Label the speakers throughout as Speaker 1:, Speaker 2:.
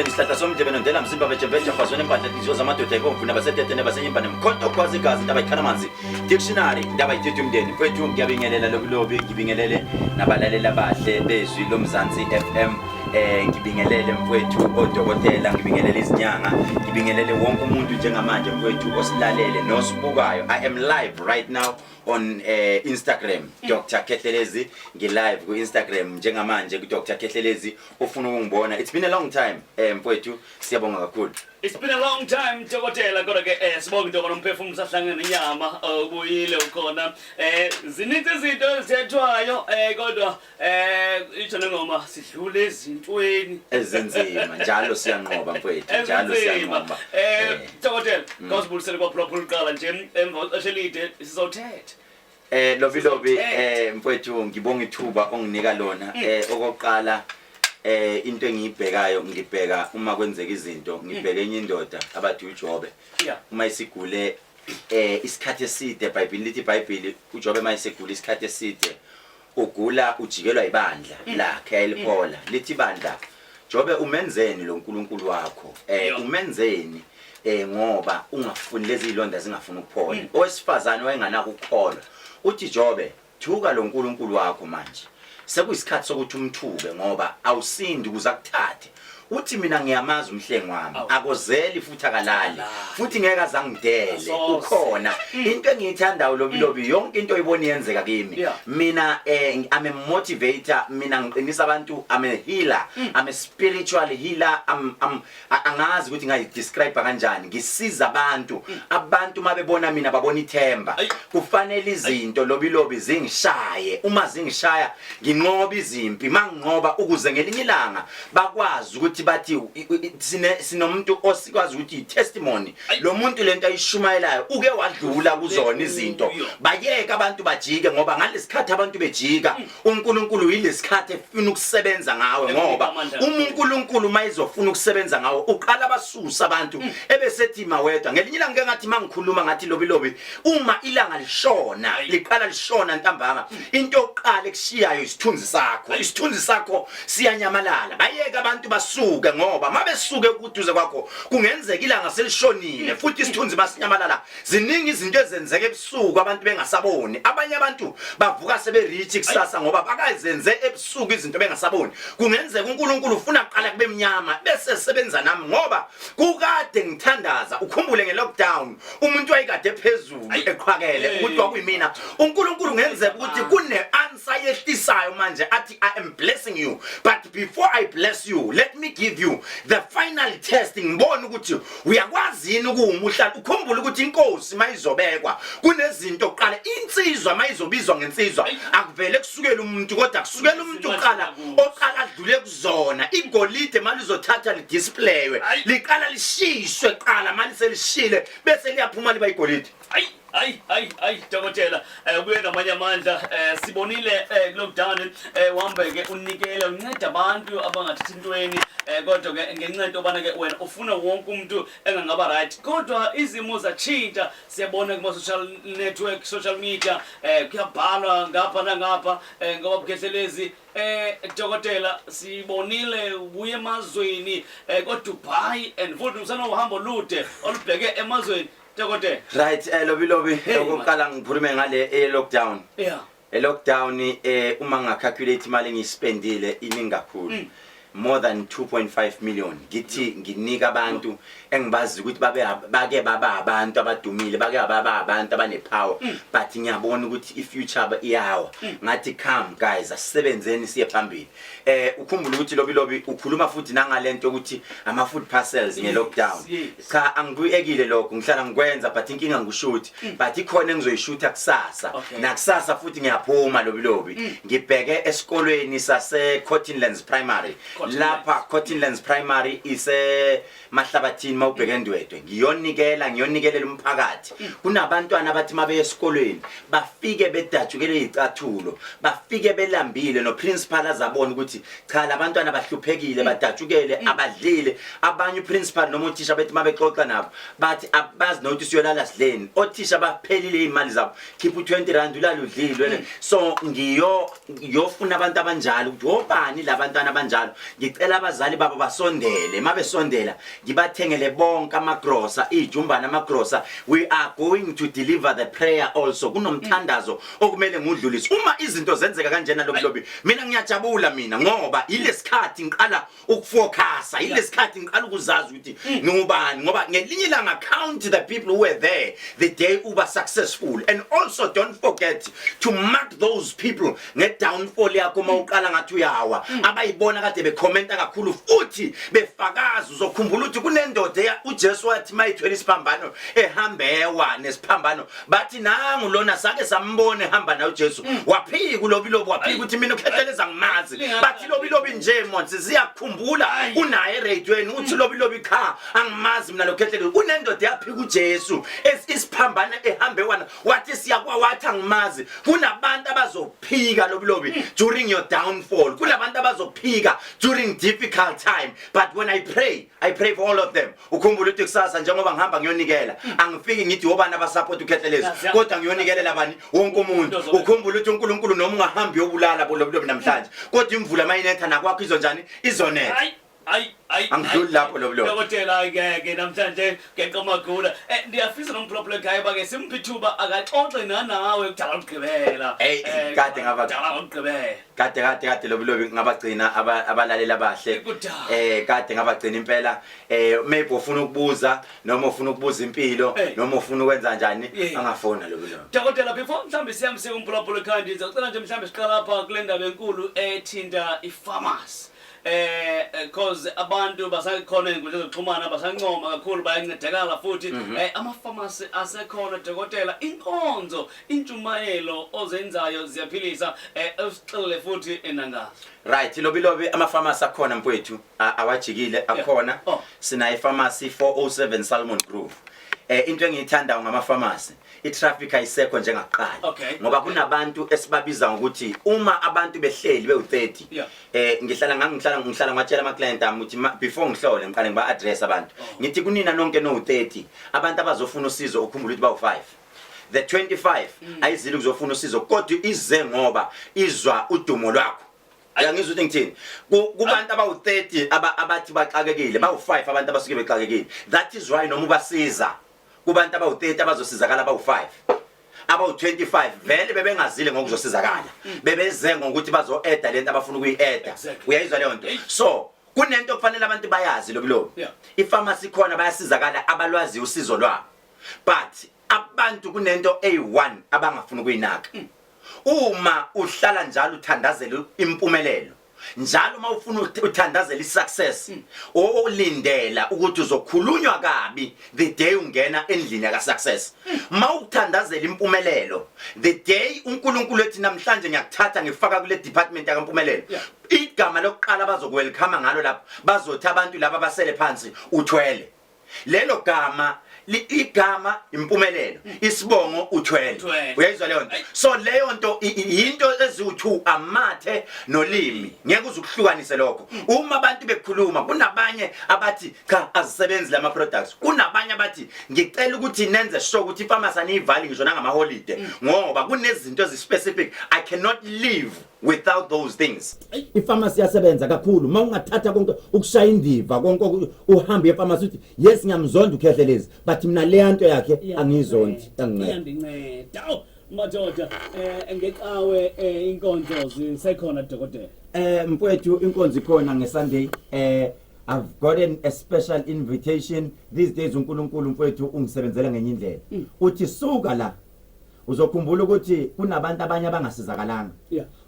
Speaker 1: Esizweni isihlahla somdlebe nondela mzimba vejemveje mfazweni empahla inhliziyo zamadoda ibomvu nabasetete nebasenyimba nemkhonto khwaza igazi indaba ikhana amanzi dictionary indaba ithethe umndeni. Mfowethu, ngiyabingelela lobilobi, ngibingelele nabalaleli abahle bezwi loMzansi FM. Ngibingelele mfowethu odokotela, ngibingelele izinyanga, ngibingelele wonke umuntu njengamanje mfowethu osilalele nosibukayo. I am live right now on Instagram, Dr Khehlelezi. Ngi-live ku-Instagram njengamanje ku-Dr Khehlelezi, ufuna ukungibona. It's been a long time, mfowethu, siyabonga kakhulu.
Speaker 2: It's been a long time, dokotela, kodwa ke sibonga into yobana umphefumulo usahlangene nenyama, ubuyile, ukhona. Zininzi izinto ezithethwayo, kodwa itsho nengoma, sidlule ezintweni
Speaker 1: ezinzima, njalo siyanqoba mfowethu, njalo
Speaker 2: ezinzima.
Speaker 1: Siyanqoba.
Speaker 2: Dokotela, kawusibulisele kwaphulaphula uqala nje emva kwexesha elide sizawuthetha.
Speaker 1: Lobi lobi, mfowethu, ngibonga ithuba onginika lona. Okokuqala, into engiyibhekayo, ngibheka uma kwenzeka izinto, ngibheka enye indoda abathi uJobe. Uma isigule isikhathi eside, eBhayibhelini lithi iBhayibheli, uJobe mayesegula isikhathi eside, ugula ujikelwa ibandla lakhe ayiliphola, lithi ibandla, "Jobe, umenzeni lo nkulunkulu wakho? Umenzeni ngoba ungafuni lezi zilonda zingafuni ukuphola?" Owesifazane wayenganako ukukholwa uthi, "Jobe, thuka lo nkulunkulu wakho manje, sekuyisikhathi sokuthi umthuke ngoba awusindi ukuze akuthathe." Uthi, "Mina ngiyamazi umhlengi wami."
Speaker 2: Awu.
Speaker 1: Akozeli futhi akalali.
Speaker 2: Akalali.
Speaker 1: Futhi ngeke azangidele.
Speaker 2: Asoze.
Speaker 1: Ukhona. Into engiyithandayo, lobilobi, yonke into oyibona iyenzeka kimi, mina I'm a motivator, mina ngiqinisa abantu. I'm a healer, I'm a spiritual healer. Angazi ukuthi ngayidescribe kanjani. Ngisiza abantu, abantu mabebona mina babona ithemba.
Speaker 2: Ayi.
Speaker 1: Kufanele izinto, lobilobi, zingishaye. Uma zingishaya, nginqoba izimpi. Manginqoba, ukuze ngelinye ilanga bakwazi ukuthi bathi sinomuntu osikwazi ukuthi i-testimony.
Speaker 2: Ayi.
Speaker 1: Lo muntu, lento ayishumayelayo, uke wadlula kuzona izinto.
Speaker 2: Kuyo.
Speaker 1: Bayeke abantu bajike, ngoba ngalesikhathi abantu bejika, uNkulunkulu yilesikhathi efuna ukusebenza ngawe.
Speaker 2: Ekunika
Speaker 1: Ngoba
Speaker 2: amandla.
Speaker 1: uma uNkulunkulu mayizofuna ukusebenza ngawe, uqala basusa abantu ebesethi mawedwa. Ngelinye ilanga ngike ngathi mangikhuluma, ngathi, lobi lobi, uma ilanga lishona,
Speaker 2: Ayi.
Speaker 1: liqala lishona ntambama, into yokuqala ekushiyayo isithunzi sakho. Isithunzi sakho siyanyamalala. Bayeke abantu basuke, ngoba mabesuke kuduze kwakho, kungenzeka ilanga selishonile futhi isithunzi basinyamalala. Ziningi izinto ezenzeka ebusuku abantu bengasaboni. Abanye abantu bavuka seberich kusasa ngoba bakazenze ebusuku izinto bengasaboni. Kungenzeka uNkulunkulu ufuna kuqala kube mnyama bese sebenza nami, ngoba kukade ngithandaza. Ukhumbule nge-lockdown, umuntu wayekade phezulu eqhwakele ukuthi kwakuyimina uNkulunkulu. Ngenzeka ukuthi kune answer yehlisayo manje, athi, "I am blessing you, but before I bless you, let me give you the final test, ngibone ukuthi uyakwazi yini ukuma uhlala." Ukhumbule ukuthi inkosi mayizobekwa, kunezinto kuqala. Insizwa mayizobizwa ngensizwa, akuvele kusukela umuntu, kodwa kusukela umuntu uqala oqala adlule kuzona. Igolide malizothatha lidisplaywe,
Speaker 2: Ayi.
Speaker 1: liqala lishiswe qala. Maliselishile, bese liyaphuma liba igolide.
Speaker 2: Ayi, ayi, ayi, ayi, dokotela, ubuye ngamanye amandla. Sibonile lockdown, uhambe ke unikele, unceda abantu abangathathi intweni, kodwa ke ngenxa into yobana ke wena ufuna wonke umuntu engangaba right, kodwa izimo zatshintsha. Siyabona kuma social network, social media, kuyabhalwa ngapha nangapha ngoba buKhehlelezi. Dokotela, sibonile ubuye emazweni, ko Dubai, and futhi usanohambo olude olubheke emazweni, dokotela.
Speaker 1: Right, lobi lobi,
Speaker 2: Hey,
Speaker 1: okokuqala ngikhulume ngale e lockdown. E lockdown, uma ngacalculate imali engiyispendile, iningi kakhulu. More than 2.5 million. Ngithi nginika abantu engibazi ukuthi babe bake baba abantu abadumile, bake baba abantu abanepower, but ngiyabona ukuthi i-future iyawa. Ngathi, "Come guys, asisebenzeni siye phambili." Ukhumbule ukuthi, lobi lobi, ukhuluma futhi nangalento ukuthi ama food parcels nge lockdown. Cha, angikuyekile lokho, ngihlala ngikwenza, but inkinga ngikushoot, but ikhona engizoyishutha kusasa. Nakusasa futhi ngiyaphuma, lobi lobi, ngibheke esikolweni sase Cottonlands Primary.
Speaker 2: Cottonlands.
Speaker 1: Lapha Cottonlands Primary ise Mahlabathini mawubheke eNdwedwe. Ngiyonikela, ngiyonikelela umphakathi. Kunabantwana abathi mabe esikolweni bafike bedajukele izicathulo, bafike belambile, no principal azabona ukuthi cha, labantwana bahluphekile, badajukele, abadlile. Abanye uprincipal noma othisha bethi mabexoxa nabo, bathi abazi nokuthi siyolala sidleni. Othisha baphelile imali zabo, khipha u20 rand ulala udlile. So ngiyo ngiyofuna abantu abanjalo, ukuthi obani labantwana abanjalo. Ngicela abazali babo basondele, mabesondela ngibathengele bonke amagrosa, ijumbana amagrosa. We are going to deliver the prayer also. Kunomthandazo okumele ngudlulise. Uma izinto zenzeka kanjena lobulobi, mina ngiyajabula mina ngoba ilesikhathi ngiqala ukufocasa, ilesikhathi ngiqala ukuzazi ukuthi ngingubani, ngoba ngelinye ilanga count the people who were there the day uba successful. And also don't forget to mark those people nge-downfall yakho uma uqala ngathi uyawa, abayibona kade bekhomenta kakhulu futhi befakaza. Uzokhumbula ukuthi kunendoda uJesu wathi mayithwele isiphambano ehambewa nesiphambano, bathi nangu lona sake sambona ehamba naye uJesu, waphika ulobilobi, waphika ukuthi mina uKhehlelezi angimazi. Bathi lobilobi nje monsi ziyakhumbula unaye eradweni, uthi lobilobi cha angimazi mina lo Khehlelezi. Kunendoda yaphika uJesu isiphambano ehambe wana, wathi siyakwa, wathi angimazi. Kunabantu abazophika lobilobi during your downfall, kunabantu abazophika during difficult time, but when I pray, I pray for all of them. Ukhumbule ukuthi kusasa njengoba ngihamba ngiyonikela, angifiki ngithi wobani abasupport uKhehlelezi, kodwa ngiyonikelela bani? Wonke umuntu. Ukhumbule ukuthi uNkulunkulu noma ungahambi uyobulala lobilobi namhlanje, kodwa imvula mayinetha nakwakho izonjani? Izonetha.
Speaker 2: Hayi hayi hayi.
Speaker 1: Angidluli lapho lobilobi.
Speaker 2: Dokotela, ngeke namhlanje ngenxa magula. Ndiyafisa nomphulaphula ekhaya uba ke simphe ithuba akaxoxe nanawe kudala ukugqibela.
Speaker 1: Hey, kade ngaba
Speaker 2: kudala ukugqibela.
Speaker 1: Kade kade kade lobilobi ngabagcina abalaleli abahle.
Speaker 2: Kudala.
Speaker 1: Kade ngabagcina impela. Maybe ufuna ukubuza noma ufuna ukubuza impilo noma ufuna ukwenza njani, angafona lobilobi.
Speaker 2: Dokotela, before mhlawumbe siyamsika umphulaphula ekhaya, ndizocela nje mhlawumbe siqala apha kule ndaba enkulu ethinta i-farmers. Cause abantu basakhona ey'nkundla zokuxhumana basancoma kakhulu, bayancedakala futhi. Amafamasi asekhona dokotela, inkonzo intshumayelo ozenzayo ziyaphilisa, usixelele futhi enangazo.
Speaker 1: Right, lobilobi, amafamasi akhona mfowethu, awajikile akhona. Sinayo ipharmacy 407 Salmon Grove. Into engiyithandayo ngamafamasi, i-traffic ayisekho njengakuqala, ngoba kunabantu esibabiza ngokuthi uma abantu behleli bewu-30, ngihlala ngangihlala ngihlala ngiwatshela ama-client ami ukuthi before ngihlole ngiqale ngiba-address abantu, ngithi kunina nonke no-30 abantu abazofuna usizo, ukhumbule ukuthi bawu-5, the 25 ayizile ukuzofuna usizo, kodwa ize ngoba izwa udumo lwakho. Uyangizwa ukuthi ngithini? Kubantu abawu-30 abathi baxakekile, bawu-5 abantu abasuke bexakekile. That is why noma ubasiza kubantu abawu-30 abazosizakala abawu-5, abawu-25 vele bebengazile ngokuzosizakala, bebeze ngokuthi bazo-eda lento abafuna ukuyi-eda. Uyayizwa leyo nto? So kunento okufanele abantu bayazi lobulobu. Ifamasi ikhona, bayasizakala abalwazi usizo lwabo, but abantu kunento eyi-1 abangafuni ukuyinaka. Uma uhlala njalo uthandazela impumelelo, njalo uma ufuna uthandazela i-success, olindela ukuthi uzokhulunywa kabi the day ungena endlini yaka success. Uma ukuthandazela impumelelo, the day uNkulunkulu ethi namhlanje ngiyakuthatha ngifaka kule department yakampumelelo, igama lokuqala bazokuwelcome ngalo lapho, bazothi abantu laba basele phansi uthwele. Lelo gama igama impumelelo, isibongo uthwele.
Speaker 2: Uthwele.
Speaker 1: Uyayizwa leyo nto? So leyo nto yinto eziwu-2, amathe nolimi, ngeke uze ukuhlukanise lokho. Uma abantu bekhuluma, kunabanye abathi cha azisebenzi lama products, kunabanye abathi ngicela ukuthi nenze sure ukuthi ipharmacy aniyivali ngisho nangamaholide, ngoba kunezinto ezi-specific, I cannot live without those things. Ipharmacy iyasebenza kakhulu. Uma ungathatha konke ukushaya indiva konke uhambe epharmacy uthi yes ngiyamzonda uKhehlelezi, but mina leya nto yakhe angiyizondi, anginceda.
Speaker 2: Iyandinceda. Awu madoda, ngecawe inkonzo zisekhona dokotela?
Speaker 1: Mfowethu, inkonzo ikhona ngeSunday. I've gotten a special invitation these days. uNkulunkulu mfowethu ungisebenzela ngenye indlela. Uthi suka la, uzokhumbula ukuthi kunabantu abanye abangasizakalanga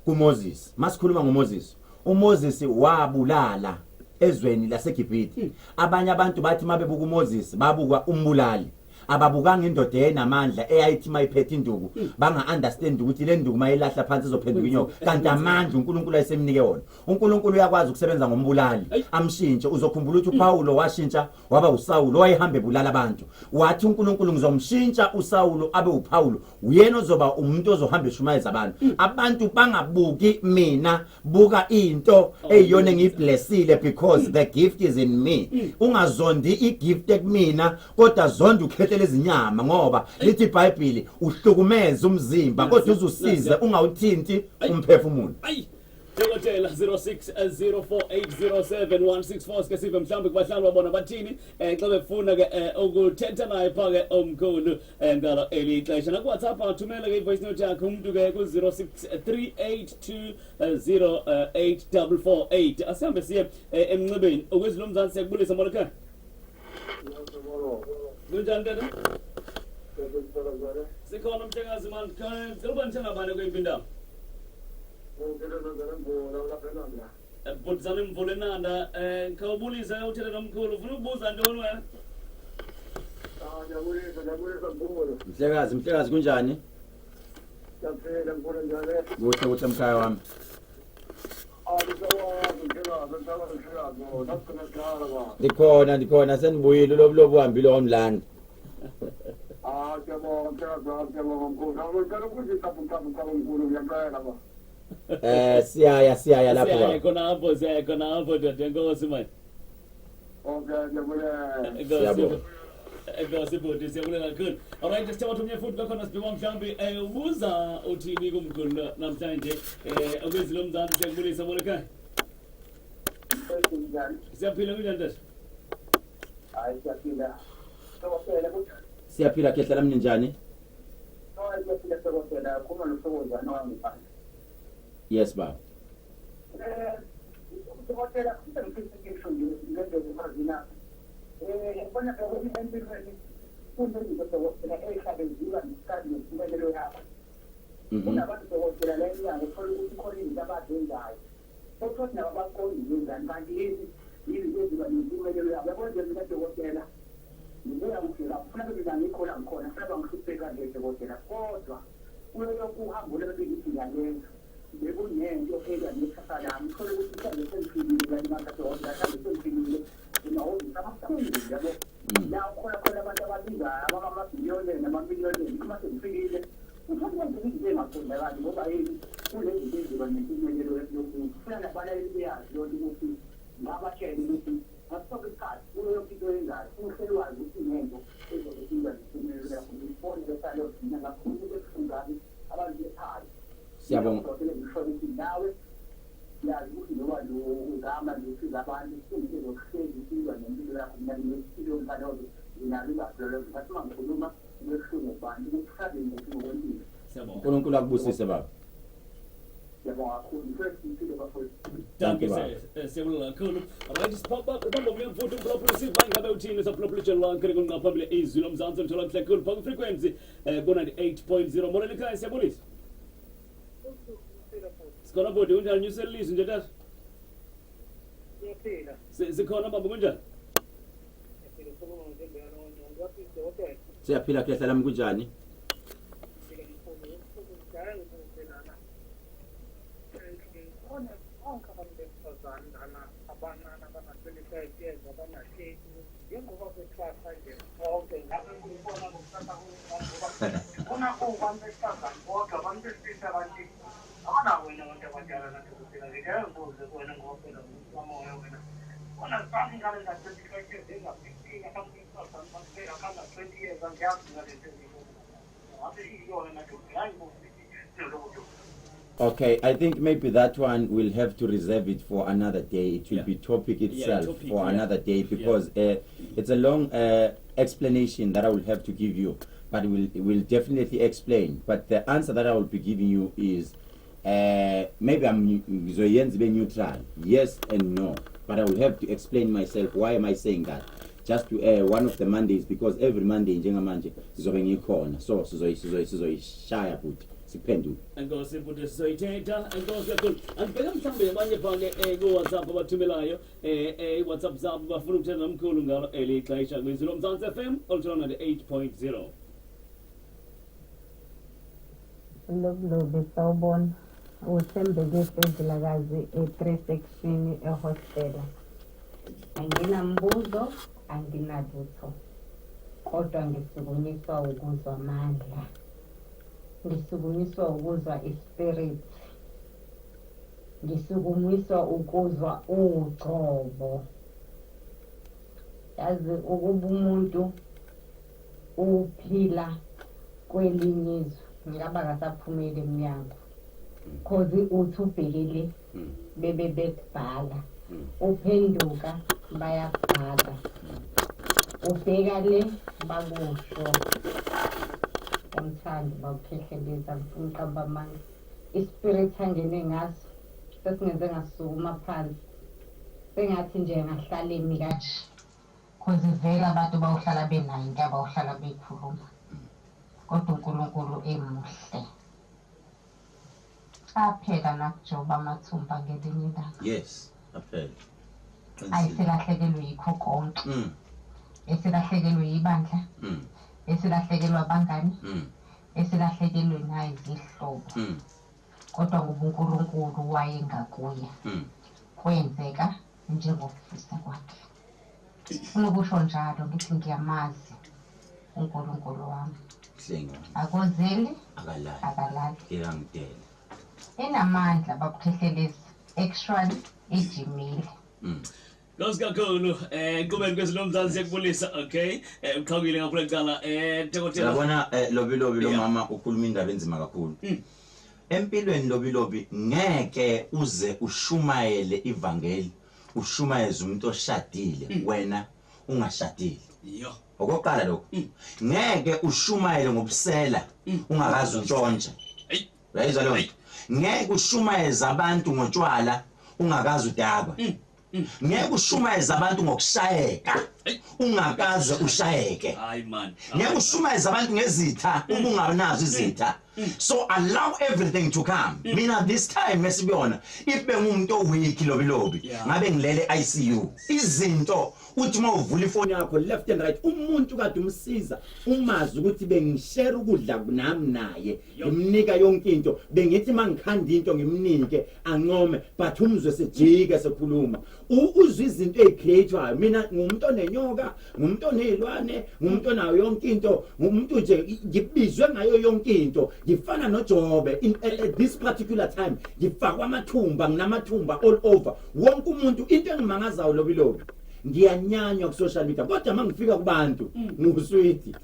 Speaker 1: kuMoses. Masikhuluma ngoMoses, uMoses wabulala ezweni laseGibhithe. Abanye abantu bathi mabebuka uMoses babuka umbulali, ababukanga indoda eyayinamandla eyayithi mayiphethe induku banga understand ukuthi le nduku mayilahla phansi izophenduka inyoka, kanti amandla uNkulunkulu ayesemnike wona. uNkulunkulu uyakwazi ukusebenza ngombulali amshintshe. Uzokhumbula ukuthi uPaulo washintsha waba uSawulo, wayehamba ebulala abantu. Wathi uNkulunkulu ngizomshintsha uSawulo abe uPaulo, uyena ozoba umuntu ozohamba eshumayeza abantu. Abantu bangabuki mina, buka into eyiyona engiyiblessile, because the gift is in me. Ungazondi igift ekumina, kodwa zonda ukhethele izinyama, ngoba lithi iBhayibheli uhlukumeza umzimba kodwa uzusize ungawuthinti umphefumulo.
Speaker 2: Ayi. Dokotela, 0604807164. Sike sive mhlawumbe kubahlali babona bathini xa befuna ke ukuthetha naye pha ke omkhulu ngalo eli xesha. NakuWhatsApp angathumela ke i-voice note yakhe umntu ke ku-0638208448. Asihambe siye emnxebeni ukwezi lomzantsi. Siyakubulisa, molo ekhaya. Kunjani, tata? Sikhona, mhlekazi. Mani, cela uba ndithengabani kweyiphi indawo? Bhutizana imvula enanda. Khawubulise, uthethe nomkhulu. Ufuna ukubuza ntoni wena?
Speaker 3: Ngiyabulisa, ngiyabulisa, mkhulu.
Speaker 1: Mhlekazi, mhlekazi, kunjani?
Speaker 3: Siyaphila, mkhulu, njani?
Speaker 1: Kuhle, kuhle, mkhaya wami.
Speaker 3: Angisawazi, mhlekazi, angisawazi, mhlekazi. Nasigcina sidlala ba.
Speaker 1: Ndikhona, ndikhona, senibuyile. Ulobulobu uhambile wamlanda.
Speaker 3: Ah, siyabonga, mhlekazi wami, siyabonga, mkhulu. Ngicela ukuzisa buqabu qaba, mkhulu, ngiyacela ba.
Speaker 1: Siyaya, siyaya lapho.
Speaker 2: Siyaya
Speaker 1: baba.
Speaker 2: Khona apho, siyaya khona apho, dade. Enkosi mani.
Speaker 3: Okay, ngiyabulela.
Speaker 1: Siyabonga.
Speaker 2: Enkosi, bhuti, siyabulela kakhulu. Alright, sithatha omnye futhi bakhona sibhiwa mhlawumbi ubuza uthini kumkhulu namhlanje okwezi lomzantsi. Siyakubulisa, molo ekhaya.
Speaker 4: Njani?
Speaker 2: Siyaphila, kunjani, tata?
Speaker 4: Hayi, siyaphila. Dokotela, kunjani?
Speaker 1: Siyaphila, khehla lami, ninjani?
Speaker 4: Hayi, siyaphila, dokotela. Khuluma noSokozana wangiphandle.
Speaker 1: Yes, baba.
Speaker 4: Dokotela, kuthi ngifisa ngisho nje ngendlela emazina. Yabona empilweni kunezinto, dokotela, ey'hlale ziba nesikhathi nempumelelo yakho. Kunabantu, dokotela, la emnyango uthola ukuthi khona izinto abazenzayo. Othola nabo abaqondi zenzani, kanti yini izinto eziba nempumelelo yabo. Yabona nje mina, dokotela, ngibuya kude kakhulu. Funa mina ngikho la ngikhona, funa bangihlupheka nje, dokotela, kodwa kuyo yonke uhambo lolu bengithi ngiyalenza bekunento elwa nekusasa lami. Uthole ukuthi mhlawumbe sengifikile kanti makadokotela, mhlawumbe sengifikile emahhovisi amakhulu, yabo, la ukhona khona abantu ababizayo abamabhiliyoni namamiliyoni. Uma sengifikile uthole kwenzeka izinto ey'ngaqondakali, ngoba yini? Kunezinto eziba nempumelelo yomuntu. Funa nabalaleli beyazi loo nto, ukuthi ngabatshele ukuthi ngaso sonke isikhathi kuyo yonke into oyenzayo uhleli wazi ukuthi inento ezobe iba nempumelelo yakho. Ngiyibonile salo mina kakhulu into ebuhlungu kabi abantu bekhaya.
Speaker 1: Siyabonga.
Speaker 4: Ngisho ukuthi nawe yazi ukuthi njengoba nje uzama nje usiza abantu, into ezokuhlezi isilwa nempilo yakho. Mina nginesipiliyoni salokho, nginalo ulwazi lolokho, ngathi uma ngikhuluma kubuhlungu kubantu ukuthi uhlabe ngiphi ngokwempilo.
Speaker 2: Siyabonga.
Speaker 1: UNkulunkulu akubusise, baba.
Speaker 4: Ngiyabonga kakhulu, first impilo, bafowethu.
Speaker 2: Dankie.
Speaker 1: Dankie, baba.
Speaker 2: Siyabulela kakhulu. Alright, sibamba omnye futhi umphulaphuli, siva ingabe uthini. Saphulaphula ijelo lakho likunqa phambili, Izwi Lomzantsi, olithola kuhle kakhulu phaa kwi-frequency ku-98.0. Molweni ekhaya, siyabulisa. Sikhona, bhuti, kunjani? Nyusela ilizwi nje, tata.
Speaker 4: Ngiyaphila.
Speaker 2: Sikhona, baba, kunjani?
Speaker 4: Ngiyaphila, khuluma ngizembeyana wonke wathi, dokotela.
Speaker 1: Siyaphila, khehla lami, kunjani?
Speaker 4: Ngiphila, mkhulu. Ngidala ngibuze lana. Khona bonke abantu besifazane lana abancane abana-25 years, abana-30, njengoba bethwasa nje bonke, ngabe kuyibona ngokuthatha ngoba bona kubantu besifazane bodwa, abantu besilisa kanti abanawo wena abantu abadala nadokotela? Ngidala ngibuze kuwena ngoba phela umuntu wena bona zonke ingane eza-25 years, eza-15, abantu besifazane bakanga-20 years, angiyazi ngalento ngabe iyona nadokotela. Hayi, ngibuze.
Speaker 1: Okay, I think maybe that one we'll have to reserve it for another day. It will be topic itself
Speaker 2: topic,
Speaker 1: for another day because it's a long explanation that I will have to give you, but we'll definitely explain. But the answer that I will be giving you is maybe I'm ngizoyenza ibe neutral, yes and no. But I will have to explain myself. Why am I saying that? Just to one of the Mondays, because every Monday njengamanje sizobe ngikhona, so sizoyishaya futhi sikuphendule.
Speaker 2: Enkosi, bhuti, sizoyithetha. Enkosi kakhulu. Andibheke mhlawumbi abanye pha-ke ku-WhatsApp abathumelayo i-WhatsApp zabo, bafuna ukuthetha nomkhulu ngalo eli xesha kwizwi loMzantsi FM oluthola 98.0.
Speaker 5: Lobulobi, sawubona. Uthembeke Fezilakazi e-3 section ehostela. Anginambuzo, anginalutho. Kodwa ngisukunyiswa ukuzwa amandla. Ngisukunyiswa ukuzwa ispirit. Ngisukunyiswa ukuzwa ugcobo. Yazi ukuba umuntu uphila kwelinye izwe ngaba akasaphumeli emnyango. Cause uthi ubhekele bebe bekubhala. Uphenduka bayakubhala. Ubheka le bakusho. Yamthanda bawukhehleleza ngifuna uqamba amanga. Ispirit angene ngaso sesingenze ngasukuma phansi. Sengathi nje angahlala emi kanje. Cause vele abantu bawuhlala benayo into abawuhlala beyikhuluma. Kodwa uNkulunkulu emuhle. Aphela nakuJobe amathumba ngelinye ilanga.
Speaker 1: Yes, aphela.
Speaker 5: Ayeselahlekelwe yikho konke. Eselahlekelwe yibandla. Eselahlekelwe abangani. Eselahlekelwe nayizihlobo. Kodwa ngoba uNkulunkulu wayengakuye. Kwenzeka njengokufisa kwakhe. Funa ukusho njalo ngithi ngiyamazi uNkulunkulu wami.
Speaker 1: Mhlengi wami.
Speaker 5: Akozeli
Speaker 1: Akalali.
Speaker 5: akalali.
Speaker 1: Ngeke angidele.
Speaker 5: Inamandla babukhehlelezi actually ijimile.
Speaker 2: Nkosi kakhulu eh qhubeni kwezilomzansi siyakubulisa okay uqhawukile ngaphula cala dokotela.
Speaker 1: Yabona lobi lobi lo mama ukhuluma indaba enzima kakhulu. Empilweni lobi lobi ngeke uze ushumayele ivangeli ushumayeze umuntu oshadile wena ungashadile.
Speaker 2: Yo.
Speaker 1: Okokuqala lokho. Ngeke ushumayele ngobusela ungakaze untshontshe.
Speaker 2: Hey.
Speaker 1: Uyayizwa leyo nto? Ngeke ushumayeze abantu ngotshwala ungakaze udakwe. Ngeke ushumayeze abantu ngokushayeka ungakaze ushayeke.
Speaker 2: Hayi man.
Speaker 1: Ngeke ushumayeze abantu ngezitha ubunganazo izitha. So allow everything to come. Mina this time esibona if bengumuntu oweak lobi lobi ngabe ngilele ICU. Izinto uthi mawuvula ifoni yakho left and right umuntu kade umsiza umazi ukuthi bengishare ukudla nami naye ngimnika yonke into bengithi mangikhanda into ngimnike ancome but umzwe sejike sekhuluma uzwe izinto ezicreatewayo. Mina ngumuntu onenyoka, ngumuntu onezilwane, ngumuntu onayo yonke into, ngumuntu nje ngibizwe ngayo yonke into. Ngifana noJobe at this particular time ngifakwa amathumba, nginamathumba all over wonke umuntu. Into engimangazayo lobi lobi ngiyanyanywa ku social media kodwa mangifika kubantu nguswidi.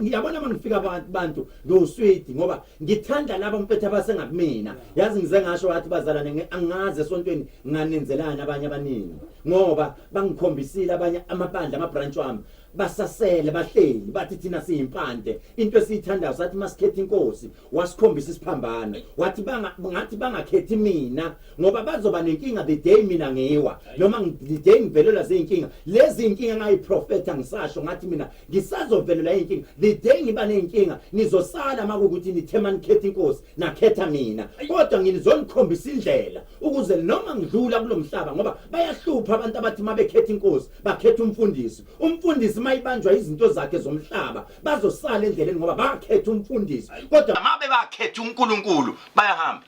Speaker 1: Ngiyabona mangifika abantu ngiwuswidi ngoba ngithanda laba mpetha abasengakumina. Yazi ngize ngasho wathi bazalwane angazi esontweni nganenzelana abanye abaningi ngoba bangikhombisile abanye amabandla ama branch wami basasele bahleli bathi thina siyimpande into esiyithandayo sathi masikhethe inkosi wasikhombisa isiphambano wathi ngathi bangakhethi mina ngoba bazoba nenkinga the day mina ngiwa noma the day ngivelelwa zinkinga lezi inkinga ngayiprofeta ngisasho ngathi mina ngisazovelelwa inkinga the day ngiba nenkinga nizosala makukuthi nithema nikhetha inkosi nakhetha mina kodwa ngizonikhombisa indlela ukuze noma ngidlula kulomhlaba ngoba bayahlupha abantu abathi mabekhetha inkosi bakhetha umfundisi umfundisi mayibanjwa izinto zakhe zomhlaba bazosala endleleni ngoba bakhetha umfundisi kodwa mabe bakhetha uNkulunkulu bayahamba.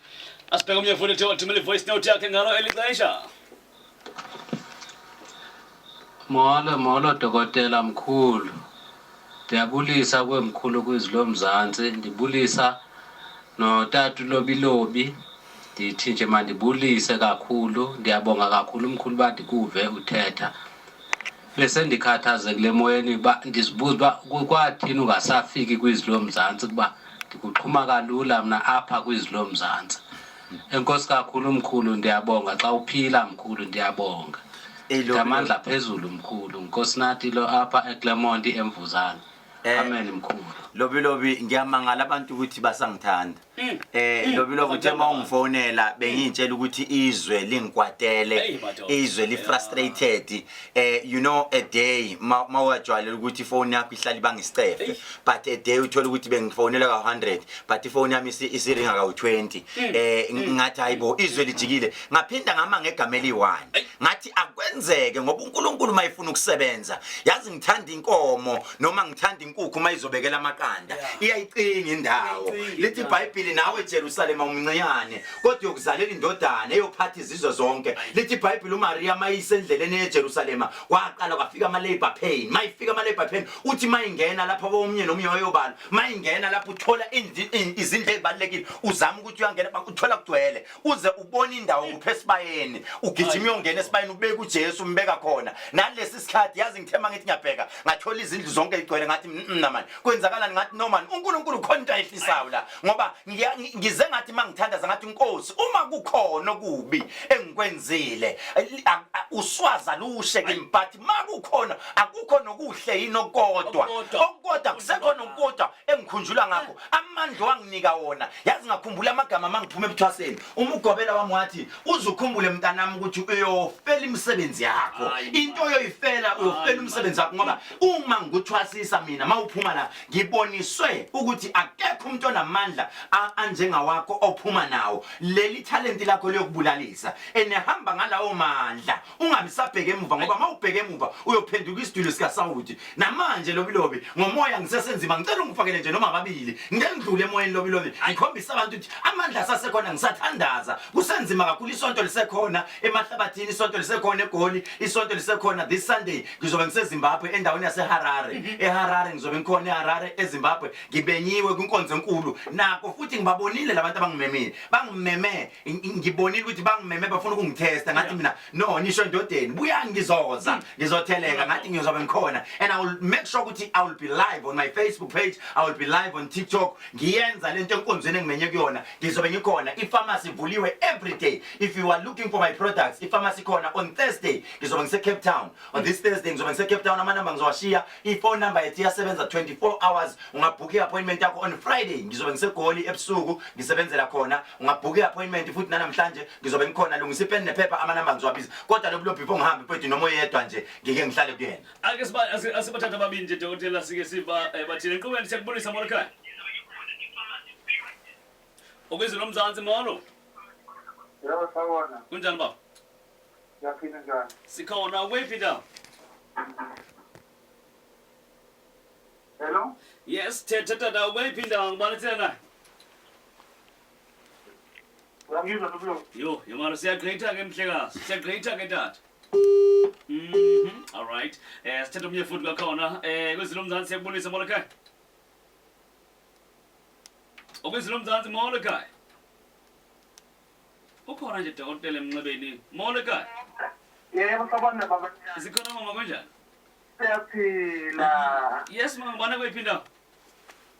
Speaker 2: Asibheke omnye futhi wathumela i-voice note yakhe ngalo elixesha.
Speaker 6: Molo molo dokotela mkhulu. Ndiyabulisa kwemkhulu kwizwi lomzantsi, ndibulisa notata uLobilobi. Ndithi nje mandibulise kakhulu, ndiyabonga kakhulu mkhulu uba ndikuve uthetha. Bese ndikhathazekile emoyeni uba ndizibuza uba kwathini ungasafiki kwizwi lomzantsi kuba ndikuxhuma kalula mna apha kwizwi lomzantsi. Enkosi kakhulu mkhulu, ndiyabonga xa uphila mkhulu, ndiyabonga. Amandla phezulu mkhulu. Nkosinathi lo apha eClermont eMvuzane. Amen mkhulu.
Speaker 1: Lobi lobi ngiyamangala abantu ukuthi basangithanda. Lobi lobi uthe mawungifonela bengitshela ukuthi izwe lingikwatele, izwe li frustrated. You know a day mawajwayele ukuthi ifoni yakho ihlala ibanga isicefe but a day uthola ukuthi bengifonela ka 100 but ifoni yami isiringa ka 20. Ngathi hayibo izwe lijikile. Ngaphinda ngama ngegama eli1 ngathi akwenzeke ngoba uNkulunkulu mayifuna ukusebenza. Yazi ngithanda inkomo noma ngithanda inkukhu mayizobekela amaqanda iyayicinga indawo. Lithi iBhayibheli nawe Jerusalema umnciyane kodwa uyokuzalela indodana eyophatha izizwe zonke. Lithi iBhayibheli uMaria mayisendleleni eJerusalema kwaqala kwafika ama labor pain. Mayifika ama labor pain uthi mayingena lapha omnye nomunye wayobala mayingena lapho uthola izindlu ezibalekile uzama ukuthi uyangena uthola kugcwele uze ubone indawo kuphe esibayeni ugijima uyongena esibayeni ubeka uJesu umbeka khona. Nalesi sikhathi yazi ngithema ngithi ngiyabheka ngathola izindlu zonke igcwele ngathi mna man kwenzakalani ngathi no man uNkulunkulu khona into ayehlisayo la ngoba Ngize ngathi mangithandaza ngathi Nkosi uma kukhona okubi engikwenzile uswaza lushe kimi but makukhona akukho nokuhle yini okukodwa okukodwa kusekho nokukodwa engikhunjulwa ngakho amandla wanginika wona yazi ngakhumbula amagama mangiphuma ebuthwaseni uma ugobela wami wathi uzukhumbule mntanami ukuthi uyofela imisebenzi yakho into oyoyifela uyofela umsebenzi wakho ngoba uma ngikuthwasisa mina mawuphuma la ngiboniswe ukuthi akekho umuntu onamandla anjengawakho ophuma nawo leli talent lakho liyokubulalisa enehamba ngalawo mandla ungabi sabheka emuva ngoba mawubheka emuva uyophenduka isidulu sikaSawudi namanje lobilobi ngomoya ngisesenzima ngicela ungifakele nje noma ababili ngike ngidlule emoyeni lobilobi ngikhombisa abantu ukuthi amandla asasekhona ngisathandaza kusenzima kakhulu isonto lisekhona emahlabathini isonto lisekhona egoli isonto lisekhona this Sunday ngizobe ngiseZimbabwe endaweni yaseHarare mhm. eHarare ngizobe ngikhona eHarare eZimbabwe ngibenyiwe kwinkonzo enkulu nako futhi ngibabonile labantu abangimemile bangimeme ngibonile ukuthi bangimeme bafuna ukungithesta ngathi mina no nisho endodeni buyani ngizoza hmm. ngizotheleka ngathi ngizobe ngikhona and i will make sure ukuthi i will be live on my facebook page i will be live on tiktok ngiyenza lento enkonzweni engimenye kuyona ngizobe ngikhona ipharmacy ivuliwe every day if you are looking for my products ipharmacy khona on thursday ngizobe ngise Cape Town on this thursday ngizobe ngise Cape Town amanamba ngizowashiya i-phone number yethu iyasebenza 24 hours ungabhuka i-appointment yakho on friday ngizobe ngisegoli ebusuku ngisebenzela khona ungabhuka i-appointment futhi nanamhlanje ngizobe ngikhona lungisa ipeni nephepha amanamba ngizowabiza kodwa lobu before ngihambe mfethu noma oyedwa nje ngike ngihlale kuyena
Speaker 2: ake asibathathe ababili nje dokotela sike siba eh, bathini enqubeni siyakubulisa molo ekhaya okwizwe lomzansi molo
Speaker 3: yebo sawona
Speaker 2: kunjani baba
Speaker 3: ngiyaphila njani
Speaker 2: sikhona ukweyiphi indawo
Speaker 3: hello
Speaker 2: yes thetha tata ukweyiphi indawo ngubani thina naye
Speaker 3: Uyangizwa Nobilo?
Speaker 2: Yo, yomalo siyagqitha ke mhlekazi. Siyagqitha ke tata. All right. Eh sithatha omnye futhi kwakhona. Eh kwezilo mzansi siyakubulisa molo ekhaya. Okwezilo mzansi molo ekhaya. Ukhona nje dokotela emnxebeni. Molo ekhaya.
Speaker 3: Yebo sabona baba.
Speaker 2: Sikhona mama kunjani?
Speaker 3: Siyaphila.
Speaker 2: Yes mama ngibona kweyiphi indawo?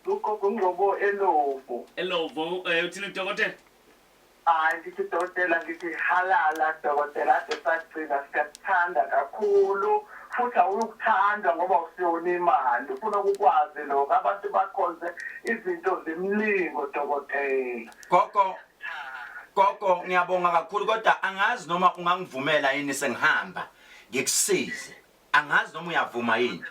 Speaker 3: Ugogo Ngcobo eLovo.
Speaker 2: Elovo eh uthini dokotela?
Speaker 3: Hayi ngithi dokotela ngithi halala dokotela ade sagcina siyakuthanda kakhulu futhi awuyukuthanda ngoba usiyona imali ufuna ukukwazi lokho abantu bakhonze izinto zemlingo dokotela.
Speaker 1: Gogo Gogo ngiyabonga kakhulu kodwa angazi noma ungangivumela yini sengihamba ngikusize angazi noma uyavuma yini.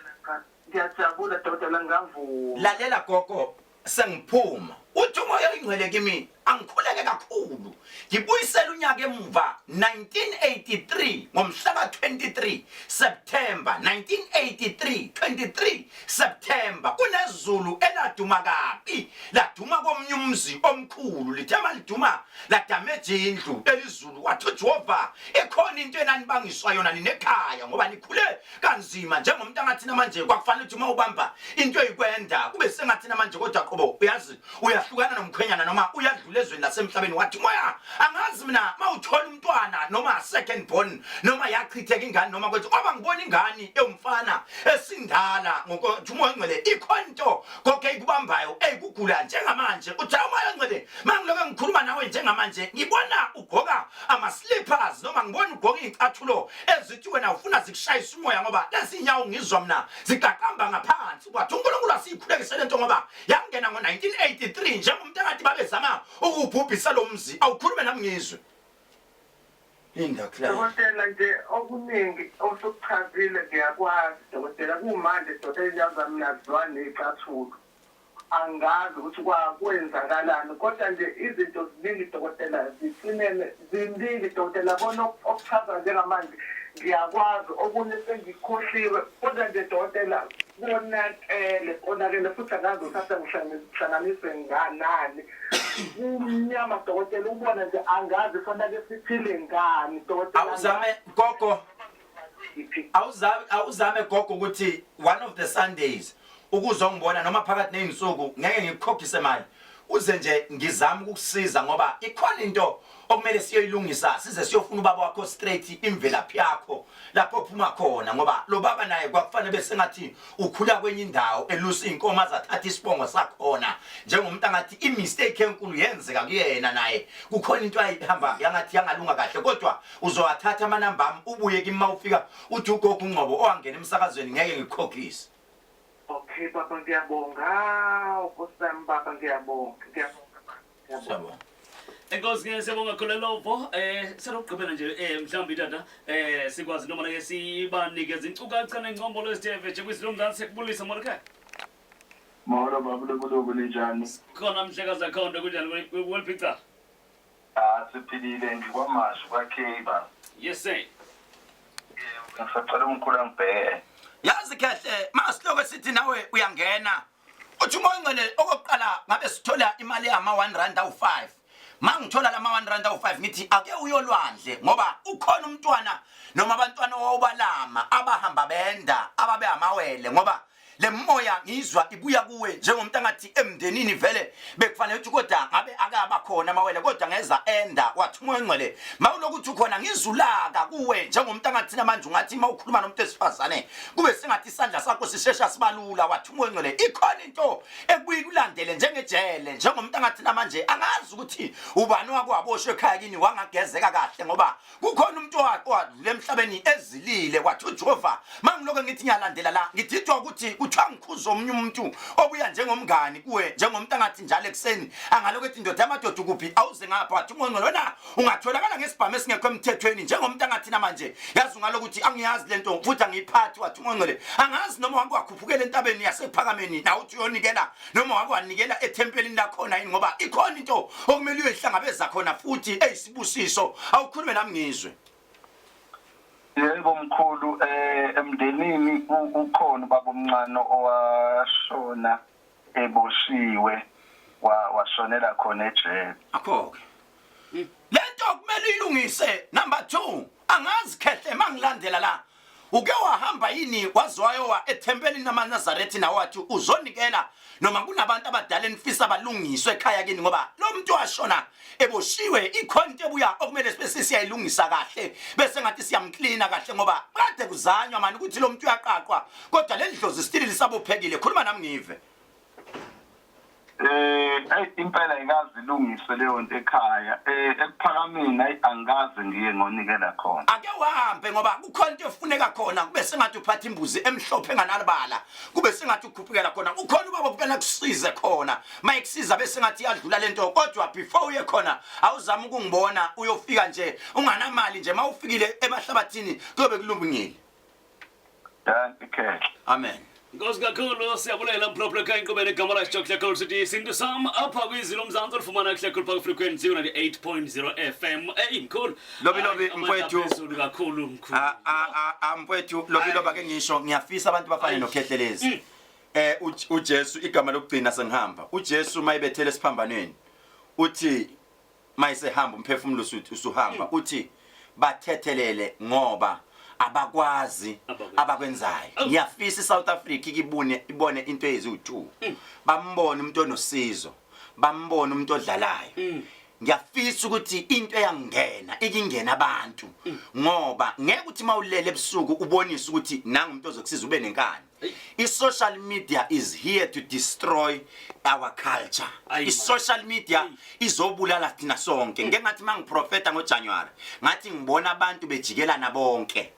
Speaker 3: Ngiyajabula dokotela ngavuma.
Speaker 1: Lalela gogo sengiphuma. Uthi umoya oyingcwele kimi angikhuleke kakhulu. Ngibuyisela unyaka emuva 1983 ngomhla ka-23 September 1983 23 September kunezulu eladuma kabi laduma komnye umzi omkhulu lithe maliduma ladameja indlu elizulu wathi uJehova ikhona into enanibangiswa yona ninekhaya ngoba nikhule kanzima njengomuntu angathina manje kwakufanele ukuthi uma ubamba into eyikwenda kube sengathina manje kodwa qobo uyazi uyahlukana nomkhwenyana noma uyadlula ezweni lasemhlabeni wathi moya angazi mina mawuthola umntwana noma second born noma yachitheka ingane noma kwethi ngoba ngibona ingane ewumfana esindala ngokuthi umoya ongcwele ikhona into konke ikubambayo eyikugula njengamanje uthi umoya ongcwele mangiloke ngikhuluma nawe njengamanje ngibona ugqoka ama slippers noma ngibona ugqoka izicathulo ezithi wena ufuna zikushayisa umoya ngoba lezi inyawo ngizwa mina zigaqamba ngaphansi kwathi uNkulunkulu asiyikhulekise lento ngoba yangena ngo-1983 njengomuntu engathi babezama ukuwubhubhisa lo mzi awukhulume nami ngizwe
Speaker 3: Dokotela nje okuningi osukuchazile ngiyakwazi dokotela kumanje dokotela inyawo zami ngiyazizwa ney'cathulo Angazi ukuthi kwakwenzakalani kodwa nje izinto ziningi dokotela zicinene ziningi dokotela bona okuchaza njengamanje ngiyakwazi okunye sengikhohliwe kodwa nje dokotela konakele konakele futhi angazi uthatha ngihlanganise nganani kumnyama dokotela ubona nje angazi fanele siphile ngani dokotela
Speaker 1: awuzame gogo awuzame awuzame gogo ukuthi one of the sundays ukuzongibona noma phakathi nezinsuku ngeke ngikukhokhise mali Uze nje ngizame ukukusiza ngoba ikhona into okumele siyoyilungisa size siyofuna ubaba wakho straight imvelaphi yakho lapho ophuma khona ngoba lo baba naye kwakufanele bese ngathi ukhula kwenye indawo elusa inkomo azathatha isibongo sakhona njengomuntu angathi i-mistake enkulu yenzeka kuyena naye kukhona into ayihamba yangathi yangalunga kahle kodwa uzowathatha amanamba ami ubuye kimi uma ufika uthi ugogo ungcobo owangena emsakazweni ngeke ngikukhokhise
Speaker 3: Okay baba ngiyabonga. Hawu Nkosi yami baba ngiyabonga. Ngiyabonga baba. Ngiyabonga.
Speaker 1: Siyabonga.
Speaker 2: Enkosi ke siyabonga khona lovo eh selokugqibela nje eh mhlawumbe tata eh sikwazi noma ke sibanikeze inkcukacha nengcombolo ezithe nje kwizwi lomzansi sekubulisa molo ekhaya.
Speaker 7: Molo baba Lobulobu ninjani?
Speaker 2: Khona mhlekazi akhonto kunjani kweliphi icala?
Speaker 7: Ah siphilile ngikwamashu kwaK baba.
Speaker 2: Yes sir.
Speaker 7: Ngisacela umkhulu angibheke.
Speaker 1: Yazi khehle masiloko sithi nawe uyangena. Uthi umoya ongcwele okokuqala ngabe sithola imali yama 1 rand awu 5. Mangithola lama 1 rand awu 5 ngithi ake uyolwandle ngoba ukhona umntwana noma abantwana owawubalama abahamba benda ababe amawele ngoba le moya ngizwa ibuya kuwe njengomuntu angathi emndenini vele bekufanele ukuthi kodwa ngabe akaba khona amawele kodwa ngeza enda wathi umoya ongcwele mawulokuthi ukhona ngizulaka kuwe njengomuntu angathi namanje ungathi uma ukhuluma nomuntu wesifazane kube sengathi isandla sakho sishesha sibalula wathi umoya ongcwele ikhona into ekubuye kulandele njengejele njengomuntu angathi namanje angazi ukuthi ubani wakwaboshwe ekhaya kini wangagezeka kahle ngoba kukhona umuntu owadlula emhlabeni ezilile wathi uJehova mangiloko ngithi ngiyalandela la ngididwa ukuthi kuthiwa ngikhuza omunye umuntu obuya njengomngani kuwe njengomuntu angathi njalo ekuseni angaloko ethi ndoda yamadoda ukuphi awuze ngapha wathi ungongcolo wena ungatholakala ngesibhamu esingekho emthethweni njengomuntu angathi namanje yazi ungalokuthi angiyazi lento futhi angiyiphathi wathi ungongcole angazi noma wake wakhuphukela entabeni yasephakameni nawe uthi uyonikela noma wake wanikela ethempelini lakhona yini ngoba ikhona into okumele uyoyihlangabeza khona futhi eyisibusiso awukhulume nami ngizwe
Speaker 7: Yebo mkhulu eh emndenini ukhona ubaba omncane owashona eboshiwe washonela khona ejele.
Speaker 1: Akho-ke lento kumele ilungise number 2 angazi khehle mangilandela la Uke wahamba yini waze wayowa ethempelini lamaNazaretha nawe wathi uzonikela noma kunabantu abadala enifisa balungiswe ekhaya kini ngoba lo muntu washona eboshiwe ikhona into ebuya okumele sibe sesiyayilungisa kahle bese ngathi siyamklina kahle ngoba kade kuzanywa mani ukuthi lo muntu uyaqaqwa kodwa leli dlozi still lisabophekile khuluma nami ngive
Speaker 7: Eh ayi impela ikaze ilungiswe leyo nto ekhaya. Eh ekuphakameni ayi angikaze ngiye ngonikela khona.
Speaker 1: Ake uhambe ngoba kukhona into efuneka khona kube sengathi uphatha imbuzi emhlophe enganalibala kube sengathi ukhuphukela khona kukhona ubaba kumele akusize khona mayekusiza bese ngathi iyadlula lento kodwa before uye khona awuzama ukungibona uyofika nje unganamali nje mawufikile emahlabathini kuyobe kulungile
Speaker 7: Dankie Khehla.
Speaker 1: Amen.
Speaker 2: Nkosi kakhulu siyabulela mphulaphula ekhaya inkqubela igama lasho kuhle sithi isintu sam apha kwizwi lomzantsi olufumana kuhle khulu pha kufrequency 98.0 FM. Eyi mkhulu.
Speaker 1: Lobi lobi mfwethu.
Speaker 2: Phezulu kakhulu mkhulu.
Speaker 1: A a a mfwethu lobi loba ke ngisho ngiyafisa abantu bafane nokhehlelezi. Eh uJesu igama lokugcina sengihamba. uJesu mayibethele esiphambanweni uthi mayisehamba umphefumulo usuhamba mm. uthi bathethelele ngoba abakwazi abakwenzayo oh. ngiyafisa iSouth Africa ikibune ibone into eziwu2 mm. bambone umuntu onosizo bambone umuntu odlalayo mm. ngiyafisa ukuthi into eyangena ikingena abantu ngoba ngeke uthi mawulele ebusuku ubonise ukuthi nangu umuntu ozokusiza ube nenkani I-social media is here to destroy our culture. I-social media izobulala thina sonke. Ngeke ngathi mangiprofeta ngoJanuary, ngathi ngibona abantu bejikelana bonke.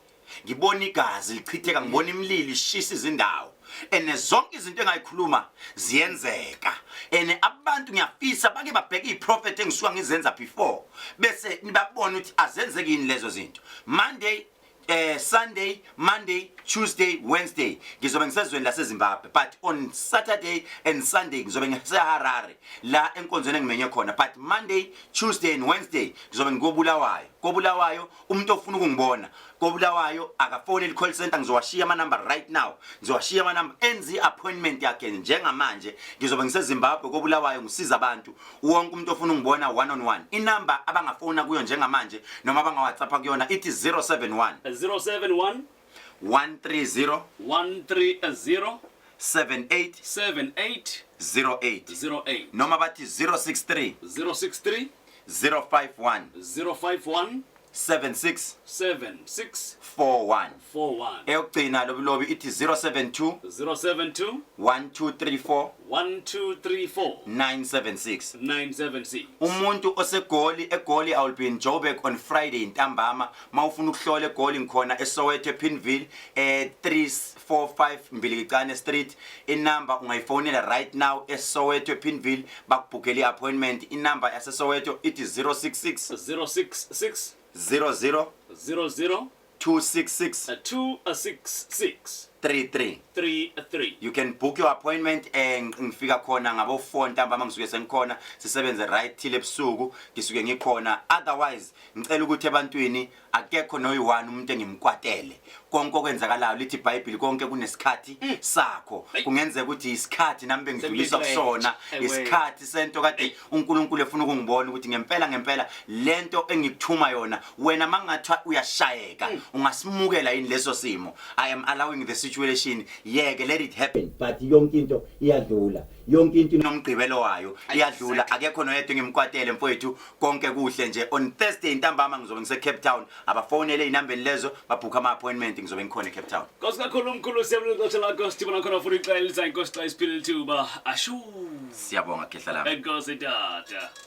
Speaker 1: Ngibona igazi lichitheka, ngibona imililo ishisa izindawo. Ene zonke izinto engayikhuluma ziyenzeka. Ene abantu ngiyafisa bake babheke iprofet engisuka ngizenza before bese nibabona ukuthi azenzeki yini lezo zinto. Monday eh Sunday, Monday, Tuesday, Wednesday ngizobe ngisezweni laseZimbabwe but on Saturday and Sunday ngizobe ngiseHarare la enkonzweni engimenye khona but Monday, Tuesday and Wednesday ngizobe ngikobulawayo kobulawayo umuntu ofuna ukungibona kobulawayo akafonele call center ngizowashiya ama number right now ngizowashiya ama number enze appointment yakhe njengamanje ngizobe ngiseZimbabwe kobulawayo ngisiza abantu wonke umuntu ofuna ungibona one on one inamba abangafona kuyo njengamanje noma abangawhatsappa kuyona ithi 071
Speaker 2: 071
Speaker 1: 130
Speaker 2: 130
Speaker 1: 78
Speaker 2: 78
Speaker 1: 08,
Speaker 2: 08.
Speaker 1: Noma bathi 063
Speaker 2: 063
Speaker 1: 051
Speaker 2: 051
Speaker 1: 76
Speaker 2: 76
Speaker 1: 41.
Speaker 2: 41.
Speaker 1: Eyokugcina, lobilobi, ithi 072
Speaker 2: 072
Speaker 1: 1234
Speaker 2: 1234
Speaker 1: 976.
Speaker 2: 976.
Speaker 1: Umuntu osegoli, eGoli, I will be in Joburg on Friday ntambama. Mawufuna ukuhlola eGoli, ngikhona eSoweto, ePinville, eh 345 Mbilikicane Street. Inamba ungayifonela right now eSoweto, ePinville, bakubhukele iappointment. Inamba yaseSoweto ithi 066
Speaker 2: 066
Speaker 1: 00
Speaker 2: 00
Speaker 1: 266
Speaker 2: 266
Speaker 1: 33.
Speaker 2: 33.
Speaker 1: You can book your appointment. Ngifika khona ngabo 4 ntambama, ngisuke sengikhona, sisebenze right till ebusuku, ngisuke ngikhona. Otherwise ngicela ukuthi ebantwini, akekho noyi-one umuntu engimkwatele. Konke okwenzakalayo, lithi iBhayibheli, konke kunesikhathi sakho. Kungenzeka ukuthi isikhathi nami bengidluliswa kusona, isikhathi sento kade uNkulunkulu efuna ukungibona ukuthi ngempela ngempela lento engikuthuma yona wena, mangathiwa uyashayeka, ungasimukela yini leso simo. I am allowing the situation, yeke, let it happen, but yonke into iyadlula, yonke into inomgqibelo wayo, iyadlula. Akekho noyedwa engimkwatele, mfowethu, konke kuhle nje. On Thursday ntambama ngizobe ngise Cape Town. Abafonele inambeni lezo, babhukha ama appointment, ngizobe ngikhona eCape Town.
Speaker 2: Nkosi kakhulu, mkhulu, siyabulela ixesha lakho. Sidibana khona futhi ixesha elizayo, inkosi xa isiphile lithuba. Ashu.
Speaker 1: Siyabonga, khehla lami.
Speaker 2: Enkosi, tata.